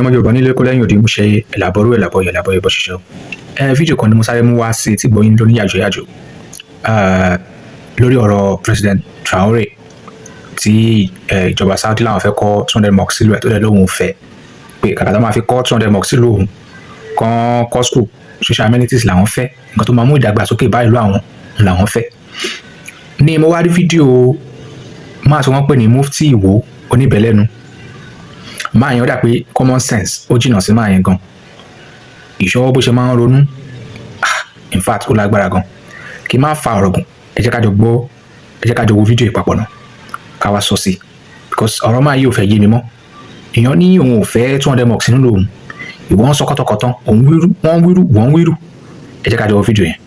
Ọmọ Yorùbá nílé kó lẹ́yìn òdi, mú ṣe ẹ̀làbọ̀rú ẹ̀làbọ̀ ẹ̀làbọ̀ ẹ̀bọ̀ ṣiṣẹ́ ẹ. Fídíò kan ni mo sáré mú wá sí etí gbọ́yìn lóní yàjóyàjó lórí ọ̀rọ̀ President Traore tí ìjọba Saudi làwọn fẹ́ kọ́ 200 mosques sílùú ẹ̀, tó dẹ̀ lóun fẹ́ pé kàkà tó máa fi kọ́ 200 mosques sílùú òun, kàn kọ́ school, social amenities làwọn fẹ́, nǹkan tó máa mú ìdàgbàsókè bá ìlú àwọn làwọn fẹ́. Ní mo wá rí fídíò máa tí wọ́n pè ní Mufti Ìwó oníbẹ̀lẹ́nu máa yẹn. Ó dà pé common sense ó jìnnà sí máa yẹn gan. Ìṣọwọ́ bó ṣe máa ń ronú, in fact, ó lágbára gan. Kí n má fa ọ̀rọ̀ gùn, ẹ jẹ́ ká jọ gbọ́, ẹ jẹ́ ká jọ wo fídíò ìpapọ̀ náà, ká wá sọ sí, because ọ̀rọ̀ máa yí ò fẹ́ yé mi mọ́. Èèyàn ní òun ò fẹ́ 200 mosques nínú òun, ìwọ ń sọ kọ́tọ̀kọ́tọ̀, òun wíru, wọ́n wíru, wọ́n wíru. Ẹ jẹ́ ká jọ wo fídíò yẹn.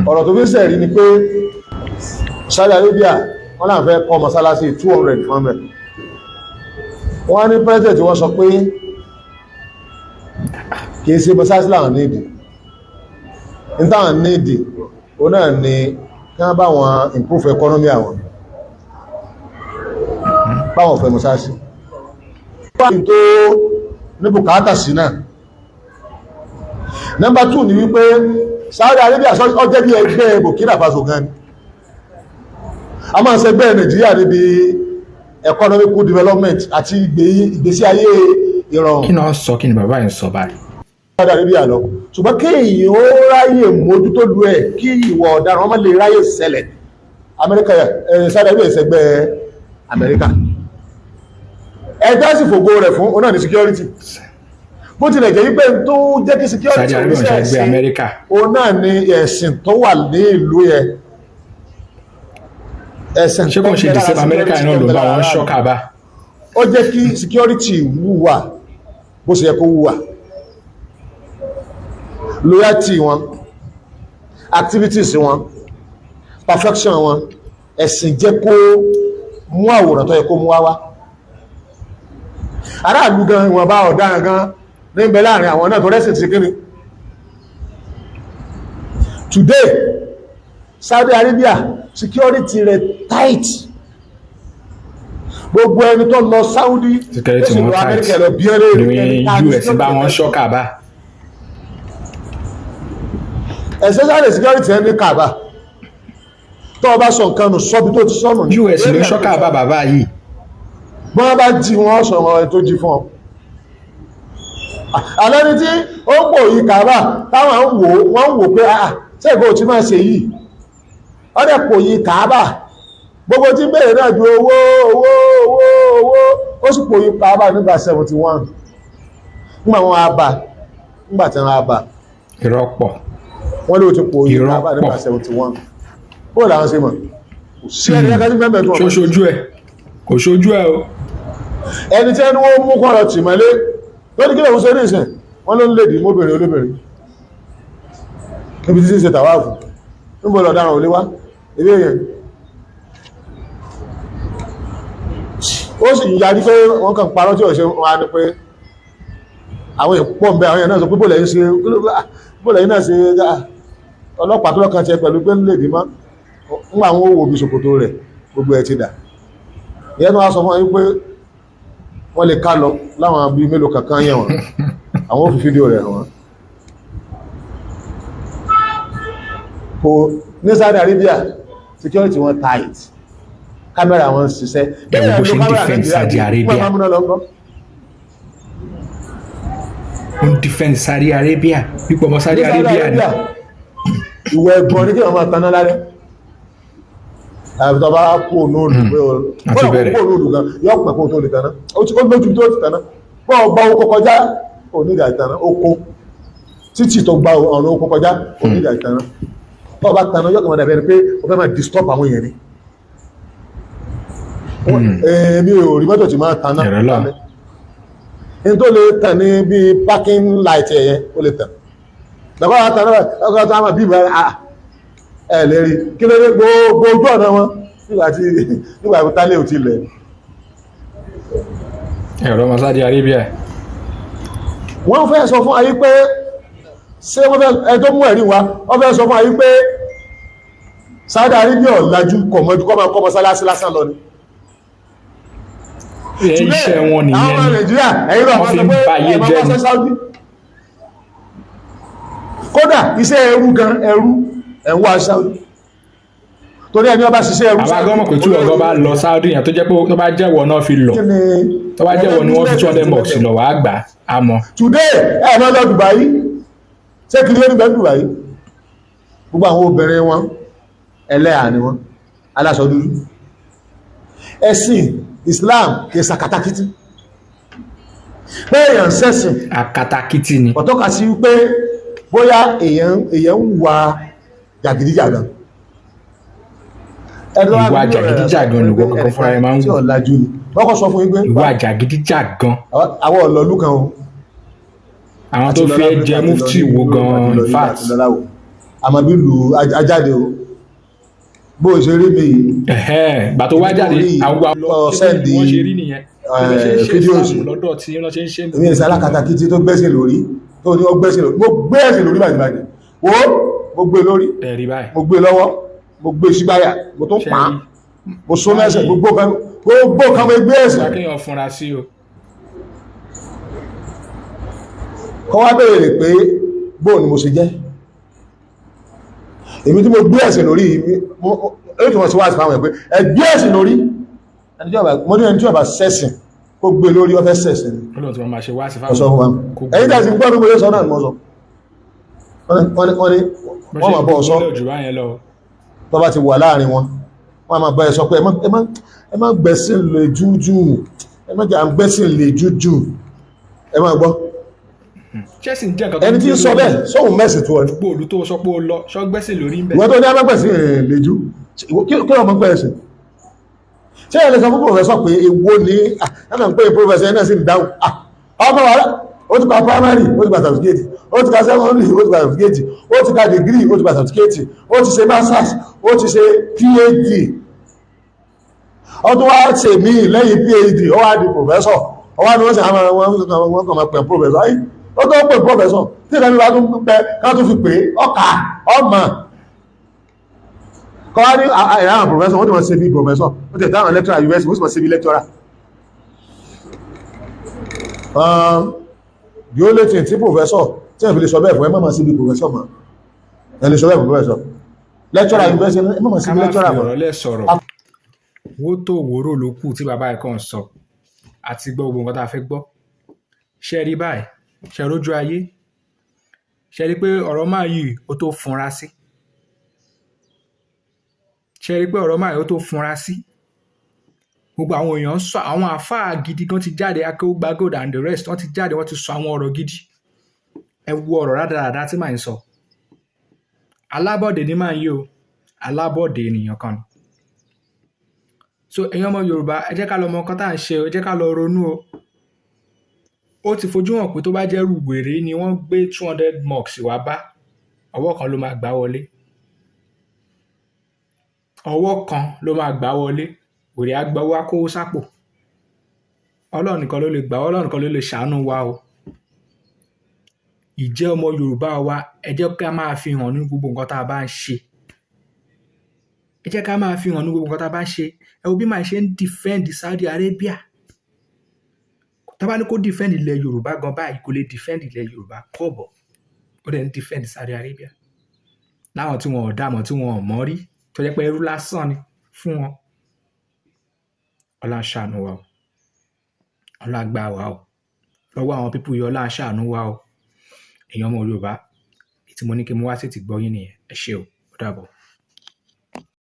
Ọ̀rọ̀ tó fi sẹ̀rí ni pé Saudi Arabia, wọ́n náà fẹ́ kọ́ mọ́sálásí 200 fún ẹ̀. Wọ́n ní president wọ́n sọ pé kìí ṣe mọ́sálásí làwọn nídìí, ní táwọn nídìí ó náà ni kí wọ́n bá wọn improve economy àwọn, báwọn fẹ́ mọ́sálásí tó ní bùkátà sí náà. Number two ni wípé Saudi Arabia ó jẹ́ bí ẹgbẹ́ Burkina Faso gan ni. A máa ń ṣẹgbẹ́ Nàìjíríà níbi economic development àti ìgbésí ayé ìrọ̀rùn. Kí ni wọ́n sọ? Kí ni bàbá yẹn sọ báyìí? Saudi Arabia lọ, ṣùgbọ́n kí èyàn ó ráyè mójútó lu ẹ̀, kí ìwà ọ̀daràn wọn má lè ráyè ṣẹlẹ̀. Amẹ́ríkà, Saudi Arabia ṣẹgbẹ́ Amẹ́ríkà. Ẹgbẹ́ sì fògo rẹ̀ fún ọ̀nà ní security, bó tilẹ̀ jẹ́ wípé tó jẹ́ kí security Saudi Arabia ṣẹgbẹ́ Amẹ́ríkà. Òun náà ni ẹ̀sìn tó wà ní ìlú yẹn, ẹ̀sìn. Ṣé kò ń ṣe the same Amẹ́ríkà náà ló bá wọn ṣọ́ Kaaba? Ó jẹ́ kí security wúwà bó ṣe yẹ kó wúwà, loyalty wọn, activities wọn, perfection wọn, ẹ̀sìn jẹ́ kó mú àwòrán tó yẹ kó mú wá wá. Aráàlú gan, ìwọ̀n bá ọ̀daràn gan ní ń bẹ láàrin àwọn náà tó rẹ́sìn ti kíni. Today, Saudi Arabia, security rẹ̀ tight. Gbogbo ẹni tó lọ Saudi Security wọn tight lọ bí ẹrẹ́. Ní US bá wọn ṣọ́ Kaaba. Especially security ẹni Kaaba, tó o bá sọ nǹkan nù, sọ́bi tó ti sọnù ní. US ló ṣọ́ Kaaba, bàbá yìí. Bọ́n bá jí wọn, sọ wọn tó jí fún ọ. Alẹ́ ní tí ó ń pò yí Kaaba, táwọn ń wò, wọ́n ń wò pé, ah, ṣé ìgbò tí máa ṣe yìí? Ó dẹ̀ pò yí Kaaba, gbogbo tí ń bèèrè náà ju owó, owó, owó, owó. Ó sì pò yí Kaaba nígbà 71, nígbà wọn á bá, nígbà tí wọn á bá. Irọ́ pọ̀. Wọ́n ló ti pò yí Irọ́ Kaaba nígbà pọ̀. 71. Bó làwọn ṣe mọ̀? Kò sí ẹni kankan tí mẹ́mẹ́ tó Ṣó ṣojú ẹ̀? Kò ṣojú ẹ̀ o. Ẹni tí ẹni wọ́n mú kọ́ lọ tì mọ́lé lórí, kí lòun ṣe ní ìsìn? Wọ́n ló ń lè dì mọ́bìnrin olóbìnrin níbi tí ń ṣe tàwáàfù. Níbo lọ̀daràn ò lé wá ilé èèyàn? Ó sì yarí pé wọ́n kàn parọ́ tí ò ṣe. Wọ́n á ní pé àwọn èèyàn pọ̀ ń bẹ. Àwọn èèyàn náà sọ pé bóòlẹ̀ yìí ṣe, bóòlẹ̀ yìí náà ṣe ọlọ́pàá tó lọ́kàn tiẹ̀ pẹ̀lú pé ń lè dì mọ́ ń àwọn owó bí ṣòkòtò rẹ̀ gbogbo ẹ̀ ti dà. Ìyẹn tó wá sọ fún wọn pé wọ́n lè ká lọ láwọn bíi mélòó kankan yẹn wọn, àwọn ò fi fídíò rẹ̀ hàn wọ́n. Kò ní Saudi Arabia, security wọn tight, kámẹ́rà wọn ń ṣiṣẹ́. Ẹ wo bó ṣe ń defend Saudi Arabia. Wọ́n máa múná lọ ńkọ́? Ó ń defend Saudi Arabia pípọ̀ ọmọ Saudi Ní Saudi Arabia ni. Arabia, ìwẹ̀ ẹ̀gbọ́n ní kí wọ́n máa taná lálẹ́, àbí tó bá kú òun òòlù pé o Àti kó bẹ̀rẹ̀. kú òun òòlù gan yọ pẹ̀ kó tó lè taná. Ó ti ó lójú tó ti taná bọ́ ọ gba oko kọjá, ò ní ìdá ìtaná oko títì tó gba ọ̀nà oko kọjá, ò ní ìdá ìtaná. Tó bá taná, yọ kàn máa dàbí ẹni pé o fẹ́ máa disturb àwọn èèyàn ni. Èmi ò rí mọ́tò tí máa taná Ẹ̀rọ lọ. lálẹ́. Ní tó lè tàn ní bí parking light ẹ̀yẹn, ó lè tàn lọ́kọ́ àtàná lọ́kọ́ àtàná bí ìbára ẹ̀ lè rí kí ló dé. Gbogbo ojú ọ̀nà wọn nígbà tí tálẹ̀ ò ti lẹ̀. Ẹ̀rọ ọmọ Saudi Arabia. Wọ́n fẹ́ sọ fún ayé pé ṣé wọ́n fẹ́ ẹni tó mú ẹ̀rí wa, wọ́n fẹ́ sọ fún ayé pé Saudi Arabia ọ̀làjú kọ̀ mọ́jú kọ́ máa kọ́ mọ́sálásí lásán lọ ni. Iṣẹ́ wọn nìyẹn. Àwọn ọmọ Ni Nàìjíríà, ẹ̀yin náà wọ́n wọ́n fi sọ ń pé ba ayé ẹ̀ máa jẹ́ wá ni. sí Saudi. Kódà iṣẹ́ ẹrú gan, ẹrú ẹ̀ ń wá Saudi, torí ẹni ọba ṣiṣẹ́ ẹrú. Àwa gan mọ̀ pé tí ọ̀gá bá lọ Saudi yẹn, tó jẹ́ pé tó bá jẹ́wọ́ náà fi lọ, Kí ni? tó bá jẹ́wọ́ ni wọ́n fi 200 mosques lọ, wàá gbà á mọ̀. Today, ẹ máa lọ Dubai. Ṣé kiri ó ní bẹ́ẹ̀ Dubai? Gbogbo àwọn obìnrin wọn, ẹlẹ́à ni wọn, aláṣọ dúdú. Ẹ̀sìn Islam kì í sàkátàkìtì bẹ́ẹ̀. Èèyàn sẹ́sìn Akatakítí ni. kò tọ́ka sí wípé bóyá èèyàn ń wa jàgídíjàgan. Ẹni tó wá Ìwà bí jàgídíjàgan ló gbọ́ kankan fúnra ẹ̀ máa ń tí wù. ọ̀làjú ni wọ́n kọ́ sọ fún yín pé Ìwà jàgídíjàgan. Àwọn ọ̀lọ́lú kan o. Àwọn tó fi ẹ́ jẹ mufti wo gan, in fact. Àmọ́ bí lu ajáde o, bó o ṣe rí mi yìí, Ẹ̀hẹ́n, gbà tó wá jáde àwọn Tó send wọ́n ṣe rí nìyẹn. Bí wọ́n ṣe ń ṣe fídíò Islam sí. lọ́dọ̀ tí wọ́n ṣe ń ṣe. Èmi ìsẹ́ alákatakítí tó gbẹ́sìn lórí, tó ní ó gbẹ́sìn lórí. Mo gbé ẹ̀sìn lórí bàjẹ́bàjẹ́ wo, mo gbé lórí. Ẹ̀rí báyìí. Mo gbé lọ́wọ́, mo gbé sígbáyà, mo tún Ṣe pa á, rí. mo só mẹ́sẹ̀, gbogbo kan, gbogbo kan, mo gbé ẹ̀sìn. Wá kéèyàn fúnra sí o. Kọ́ wá béèrè pé bóò ni mo ṣe jẹ́, èmi tí mo gbé ẹ̀sìn lórí èyí tí wọ́n ti wá sí fáwọn ẹ̀ pé ẹ gbé ẹ̀sìn lórí. Ẹni tí ó bá, mo ní ẹni tí ó bá sẹ́sìn kó gbé lórí, ó fẹ́ sẹ́sìn ni. Ọlọ́run tí wọ́n máa ṣe wá sí Mo sọ fún wa, Kó ẹ̀yin tẹ̀sí gbọ́ bí mo ṣe sọ náà ni mo sọ. Wọ́n ní Bó wọ́n ṣe máa bọ́ ọ sọ. gbọ́dọ̀ jù báyẹn lọ. Tó bá ti wà láàrin wọn, wọ́n máa bá ẹ sọ pé ẹ má gbẹ́sìn lè jújù, ẹ má jà ń gbẹ́sìn lè jújù. Ẹ má gbọ́. Chelsea jẹ́ nǹkan tó Ẹni tí ń sọ bẹ́ẹ̀, sóhun mẹ́sì tó ọ ni? Gbogbo òlu tó sọ pé ó lọ ṣọ́gbẹ́sì lórí ń bẹ̀. Ìwọ́n tó ní amágbẹ̀sìn lè jú, kí ọmọ gbẹ̀sìn? Ṣé ẹ lè sọ fún professor pé èwo ní ẹ̀nà ń pè professor ẹ̀ náà sì ń dáhùn? Ọmọ wa, ó ti gba primary, ó ti gba certificate, ó ti gba secondary, ó ti gba certificate, ó ti gba degree, ó ti gba certificate, ó ti ṣe masters, ó ti ṣe PhD, ó tún wá ṣe míì lẹ́yìn PhD, ó wá di professor. Ó wá ní wọ́n sì àwọn wọn kàn máa pè professor ayé, ó tó pè professor tí ìkànnì bá tún pẹ ká tún fi pè é ọkà ọmọ kọ́ wá ní àwọn professor. Wọ́n ti mọ̀ ṣe bí professor, wọ́n ti dáhùn lecturer university, wọ́n sì mọ̀ ṣe bí lecturer. The only thing tí professor tí ẹ̀ fi lè sọ bẹ́ẹ̀ fún ẹ, má máa ṣe bí professor mọ́. Ẹ lè sọ bẹ́ẹ̀ fún professor, lecturer university, ẹ má máa ṣe Ká bí má lecturer fi mọ́. ọ̀rọ̀ lẹ̀ sọ̀rọ̀ wó tó wòró ló kù tí bàbá ẹ̀ kàn ń sọ àti gbọ́ gbogbo nǹkan tá a fẹ́ gbọ́. Ṣe rí báyìí? Ṣe rójú ayé? Ṣe rí pé ọ̀rọ̀ máa yìí ó tó funra sí? Ṣe rí pé ọ̀rọ̀ máa yìí ó tó funra sí? Gbogbo àwọn èèyàn ń sọ, àwọn àáfàá gidi kan ti jáde, Akéwùgbà Gold and the rest, wọ́n ti jáde, wọ́n ti sọ àwọn ọ̀rọ̀ gidi. Ẹ wo ọ̀rọ̀ rádaràda tí màá ń sọ. Alábọ̀dé ni màá yí o, alábọ̀dé ènìyàn kan ni. So ẹ̀yin ọmọ Yorùbá, ẹ jẹ́ ká lọ mọ nǹkan tá à ń ṣe o, ẹ jẹ́ ká lọ ronú o. Ó ti fojú hàn pé tó bá jẹ́ wèrè ni wọ́n gbé 200 mosques wá bá, ọwọ́ kan ló máa gbá wọlé, ọwọ́ kan ló máa gbá wọlé. Wèrè á gbọ́ wá kówó sápò. Ọlọ́run nìkan ló lè gbà, Ọlọ́run nìkan ló lè ṣàánú wa o. Ìjẹ́ ọmọ Yorùbá wa, ẹ jẹ́ ká máa fi hàn ní gbogbo nǹkan tá a bá ń ṣe. Ẹ jẹ́ ká máa fi hàn ní gbogbo nǹkan tá a bá ń ṣe. Ẹ wo bí màá ṣe ń defend Saudi Arabia. Tá bá ní kó defend ilẹ̀ Yorùbá gan báyìí, kò lè defend ilẹ̀ Yorùbá kọ́bọ̀. Ó dẹ̀ ń defend Saudi Arabia láwọn tí wọn ò dààmú, tí wọn ò mọ̀ rí, tó jẹ́ pé ẹrú lásán ni fún wọn. Ọlọ́run ṣàánú wa o. Ọlọ́run gbà wá o lọ́wọ́ àwọn people yìí. Ọlọ́run ṣàánú wa o. Èèyàn ọmọ Yorùbá, èyí tí mo ní kí n mú wá sí ti gbọ́ yín nìyẹn. Ẹ ṣé o, ó dàbọ̀.